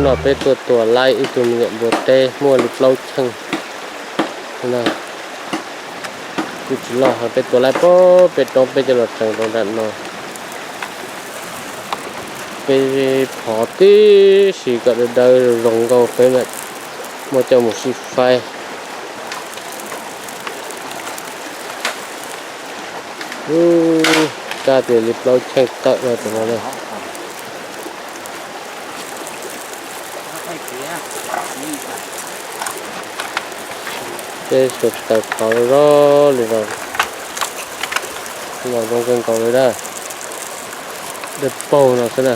No peb tuaj tua laib ib tug me nyuam npua teb muaj li plaub cheej. Kuj tsis loj heev, peb tua laib pem roob peb coj los tseev rau nram no. Peb phov tib si kom dawb dawb zoo nkauj peb mam muab coj mus sib faib. Kab tias li plaub cheej tawm no tus no na. Peb sawv taws phov zoj li no, los zoo kawg nkaus li na. Dawb paug no xwb na.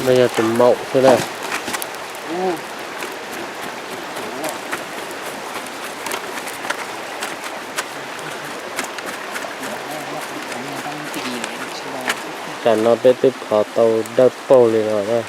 No yog tus maum xwb na. Tam no peb twb phov tau dawb paug li no na.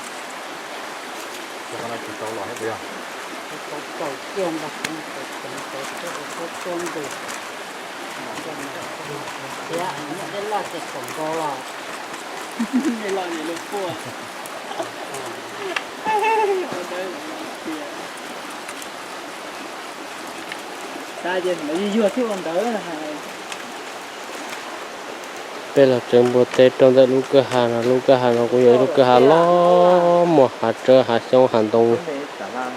Peb los tseev npua teb rau ntawm lub kwj ha no, lub kwj ha no kuj yog ib lub kwj ha loj muaj hav tsawb hav xyoob hav ntoo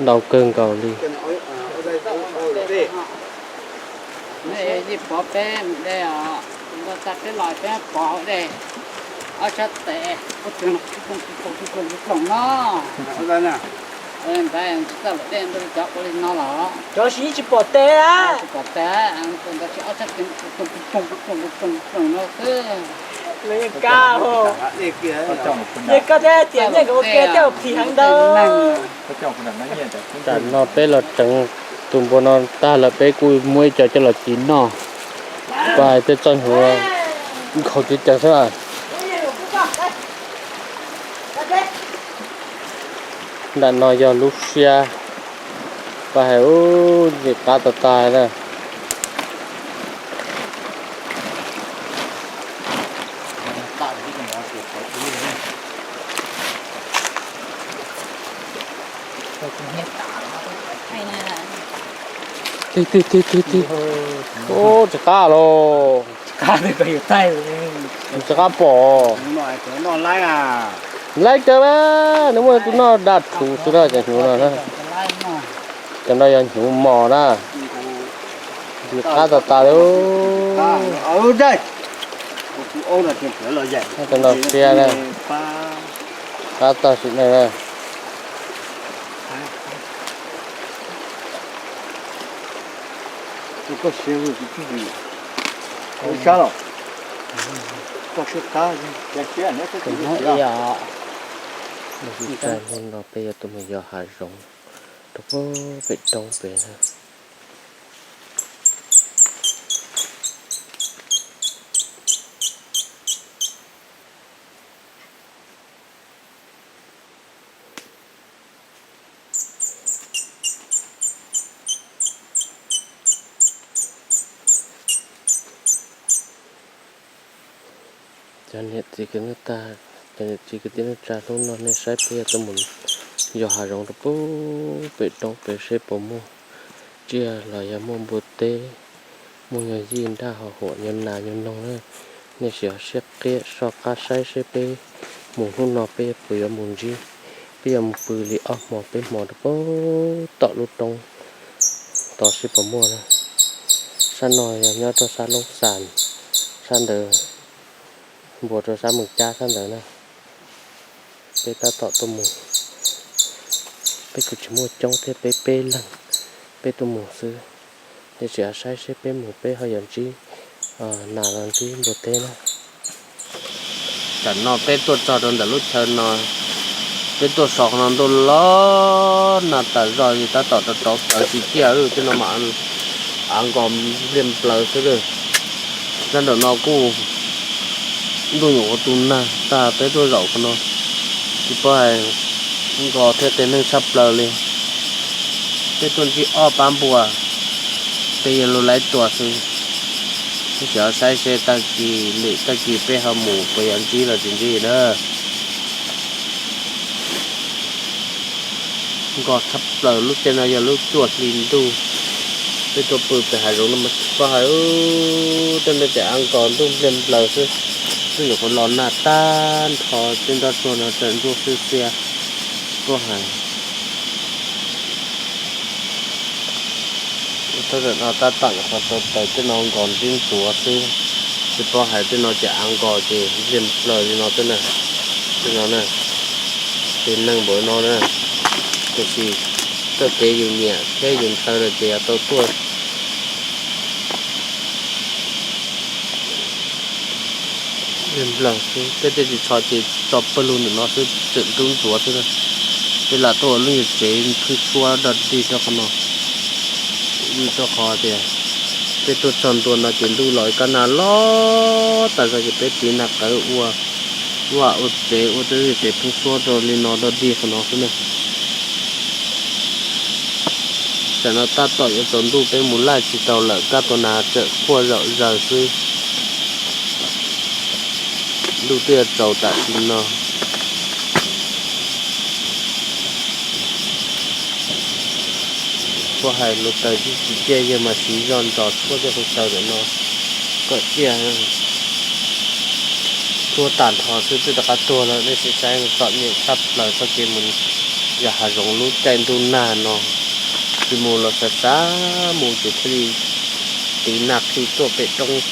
ntau kawg nkaus li. Pov peb mus de os, tus ntawd tag peb los peb pov hauv dej, ob sab tes, no, ntawd tsis txawj lawm dej ntawd cov ua li no los cov tsis tsis pom tes, tsis pom tes, tus ntawd tsis ob sab tes, no xwb. Yeej koj thiab tias nyiaj nkawd ua ke tej phim heev ntawd. Tam no peb los tseev tus npua no tag lawm peb kuj muab ib co coj los ci noj. Pab hais tej txoj hnyuv nkhaus ceev ceev xwb. Nram no yog lub siab, pab hais ub ntxim qab tag tag na. Tig tig tig tig tig. Ub, tsis qab los. Tsis qab pom. Laib kawg, nws muaj tus noj daj rhuv xwb na cov hnyuv no na. Cov no yog hnyuv mos na. Ntxim qab tas tas li. Cov no siab na. Qab tag sim neej na. Hnub no peb yuav tuaj mus yos hav zoov rau pem roob pem na. Cov niam txiv kwv tij neej tsa, hnub no nej saib peb yuav tuaj mus yos hav zoov rau pem roob pem seb puas muaj tsiaj los yog muaj npua teb, muaj nyuag yij nraj ho huam nyuag nas nyuag noog na. Nej sim ho siab qiab soj qab saib seb peb mus hnub no peb puas yuav mus ntsib, peb yuav mus pw li ob hmo peb hmo rau pem tom lub roob tod seb puas muaj na. Sab no yog nyob rau sab Loob Xas, sab ntawd npuas rau sab Moos Cab sab ntawd na. Peb tab tom tuaj mus, peb kuj tsis muaj coob thiab, peb peb leeg peb tuaj mus xwb. Nej sim ho saib seb peb mus peb ho yuav ntsib nas los ntsib npua teb na. Tam no peb tuaj txog rau ntawm lub chaw no, peb tuaj so qhov no ntuj los nag tas zog li, tab tom rau rauv taws tsis ciaj, tej no mas av nkos npliaj nplaws xwb lawm. Sab nraum no kuj ntuj nyuam qhuav tu nag tag peb tuaj zaum qhov no, tsis paub hais nkos thiab qias neeg tshaj plaws li. Peb tuaj ntsib ob pab npua, peb yuav lub laib tua xwb. Xyov saib seb tag kis lwm tag kis peb ho mus puas yuav ntsib los tsis ntsib na. Nkos tshaj plaws, lub caij no yog lub cuaj hli ntuj. Peb tuaj pw pem hav zoov no mas tsis paub hais, tej no ces av nkos ntuj npliag nplaws xwb. Twb nyuam qhuav los nag tag nrho tej nroj tsuag no tseem ntuj xiab xiab, tsis paub hais. Tab tom nyuam qhuav tau taws tej no nkos ntsib ntxuav xwb, tsis paub hais tej no ces av nkos ces npliag nplaws li no xwb na. Tej no na, tus neeg npaum no na, tiam sis txoj kev yus nyiam thiab yus ntshaw lawm ces yuav tau tuaj. Nplaws xwb, peb tej ris tsho ces tso pawg lug ntawm no xwb tseem ntub ntxuav xwb na. Peb lam tuaj ua lub nyuag tsev phwb suab dog dig rau qhov no, rau qhov tias peb tuaj txog ntua no ces ntuj los kab nag loj tas zog ces peb tiv nag qawv ua vaj ua tsev ua tej tsev phwb suab rau li no dog dig qhov no xwb na. Tam no tab tom yuav tsaus ntuj peb mus laij tsis tau lawm, kab tua nas tseem quaj zaum zaws xwb. Ntuj twb yuav tsaus tam sim no. Puab hais hluav taws tsis ciaj, yawg mas siv zog ntsos tshuab tej hluav taws ntawm no kom ciaj. Tshuab tag nrho xwb twb rov qab tuag lawm, nej sim saib txom nyem tshaj plaws txoj kev mus yos hav zoov lub caij ntuj nag no. Tsis mus los xav xav mus ces thiaj li tiv nag qhi tuaj pem roob.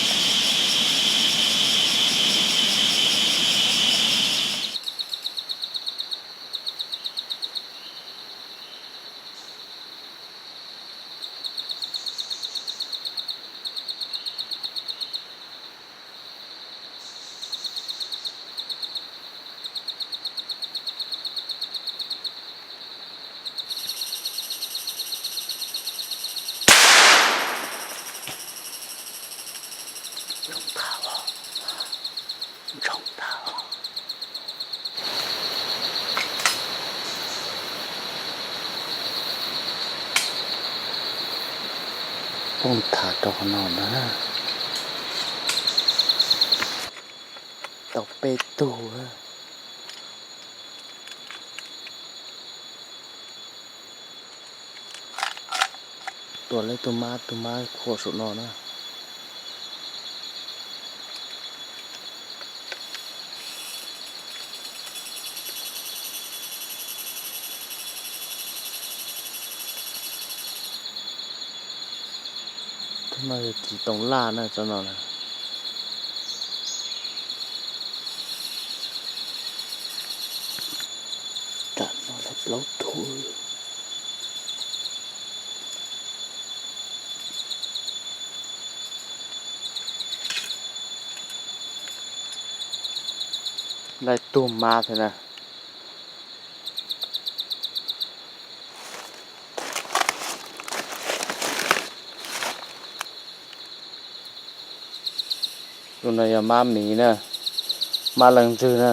Poob tham rau qhov no na. Tau peb tug. Tua lawv tus mab, tus mab khuam saum no na. Tus no yog txiv toov laj na, tsob no na. Tam no lawv plaub tug. Laij tug mab thiab na. Tus no yog mab miv na, mab leej ntswg na.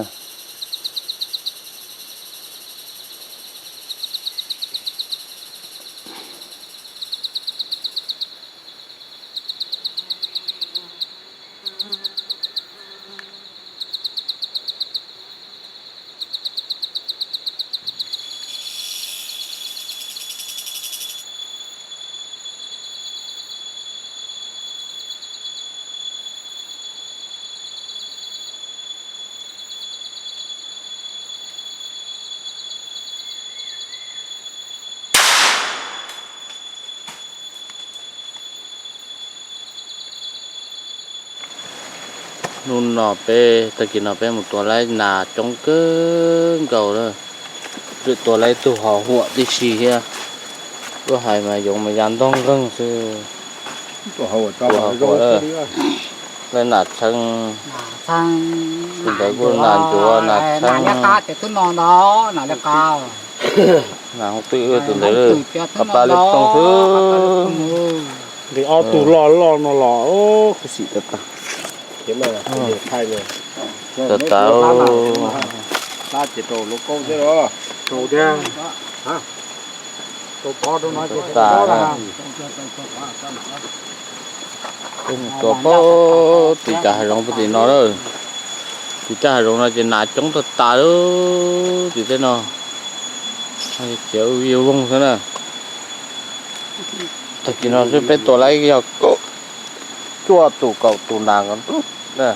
Hnub no peb, tag kis no peb mus tua laib nas coob kawg nkaus lawm. Lwm tua laib tug ho huam tib si thiab. Lub hais mas yoov mas ya ntog nkeeg xwb. Tua huam, laib nas txheeb, tus ntawd kuj nas ncuav nas txheeb. Nas hoob twm tus ntawd, qab pab lub tooj xwb. Li ob tug loj loj no los khuv xim tas tas. Tau tau. Tau tas. Tua pab tim cov hav zoov pab tim no lawm. Tim cov hav zoov no ces nas coob tag tas lawm tim tej no. Ces ua voog xwb na. Tag kis no xwb peb tua lawm yog cuaj tus kaum tus nas ko na.